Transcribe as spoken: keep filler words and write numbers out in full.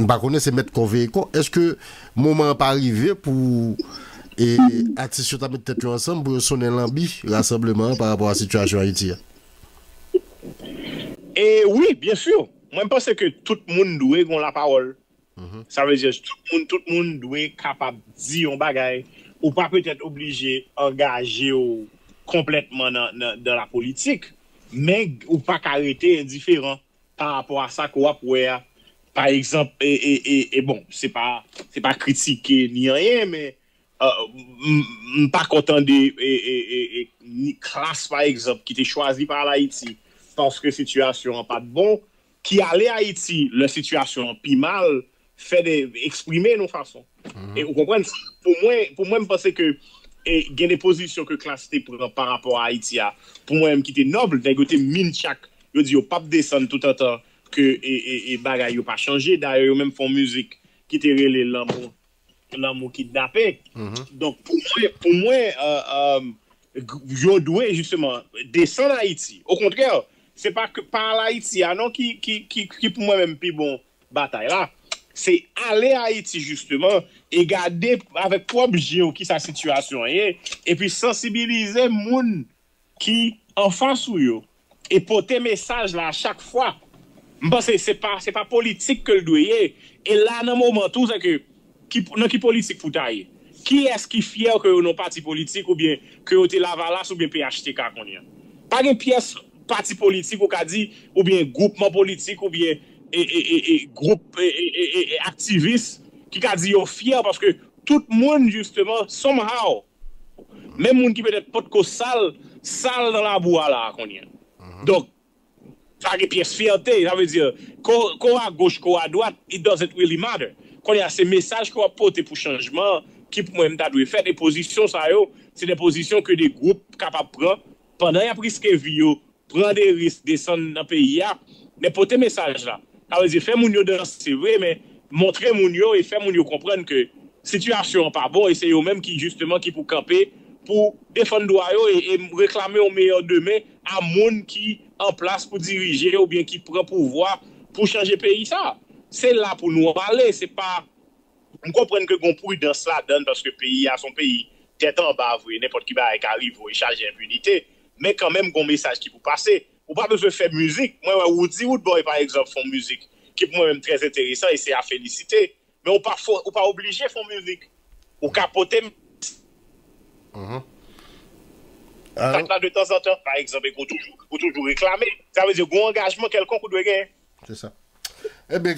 M pa konnen, se mèt kò veye kò. Èske moman an pa rive pou e, atis yo ta met tèt yo ansanm pou yo sonnen lanbi rasanbleman an pa rapò a sitiyasyon Ayiti a? E wi, byen si. Mwen, m panse ke tout moun dwe gen lapawòl. Sa vle di, tout moun, tout moun dwe kapab di yon bagay. Ou pa petèt oblije angaje w konplètman nan, nan, nan lapolitik, men ou pa ka rete endiferan pa rapò a sa ke w ap wè a. Pa egzanp, e, e, e, e bon, se pa, se pa kritike ni anyen, men uh, m pa kontan de e, e, e, e, ni klas, pa egzanp, ki te chwazi pa al Ayiti paske sitiyasyon an pa t bon, ki ale Ayiti lè sitiyasyon an pi mal, fè de eksprime yon fason. E ou konprann, pou mwen, pou mwen, m panse ke e, gen de pozisyon ke klas te pran pa rapò a Ayiti a, pou mwen menm ki te nòb, nèg yo te min tchak, yo di yo p ap desann toutantan ke e, e, e bagay yo pa chanje. Dayè, yo menm fè yon mizik ki te rele Lanmou, Lanmou Kidnape. Donk, pou mwen, pou mwen, uh, um, yo dwe jisteman desann Ayiti. Okontrè, se pa ke pa al Ayiti a non ki, ki, ki, ki pou mwen menm pi bon batay la. Se ale Ayiti jisteman e gade avèk pwòp je w kisa sitiyasyon an ye, epi sansibilize moun ki anfas ou yo e pote mesaj la a chak fwa. M panse se pa, se pa politik ke l dwe ye. E la nan moman tou, se ke ki, nan ki politik pou ta ye? Kiyès ki fyè ke yo nan pati politik oubyen ke yo te Lavalas oubyen P H T K kounye a? Pa gen pyès pati politik ou ka di, oubyen gwoupman politik oubyen e, e, e, e, gwoup e, e, e, e, e, aktivis ki ka di yo fyè paske tout moun jisteman somehow, menm moun ki petèt potko sal, sal nan labou a la a kounye a. Donk, pa gen pyès fyète, sa vle di, ko, ko a goch, ko a dwat, it doesn't really matter. Kounye a, se mesaj ke w ap pote pou chanjman ki pou mwen m ta dwe fèt, e pozisyon sa yo, se de pozisyon ke de gwoup kapab pran pandan y ap riske vi yo, pran de risk, desann nan peyi a, men pote mesaj la. Sa vle di, fè moun yo danse vre, men montre moun yo e fè moun yo konprann ke sitiyasyon an pa bon e se yo menm ki jisteman ki pou kanpe pou defann dwa yo e, e reklame yon meyè demen a moun ki an plas pou dirije oubyen ki pran pouvwa pou chanje peyi sa. Se la pou nou ale, se pa, m konprann ke gon pridans ladann paske peyi a se yon peyi tèt anba vre, nenpòt ki bagay ka rive w e chaje enpinite, men kanmenm gon mesaj ki pou pase. Ou pa bezwen fè mizik. Mwen wè Roody Roodboy pa egzanp fè yon mizik ki pou mwen menm trè enteresan e se a felisite. Men ou pa fò, ou pa oblije fè yon mizik. Ou ka pote Alò, sa detanzantan, pa egzanp, e ou toujou, ou toujou reklame. Sa vle di gon angajman kèlkonk ou dwe genyen. Se sa. Ebyen,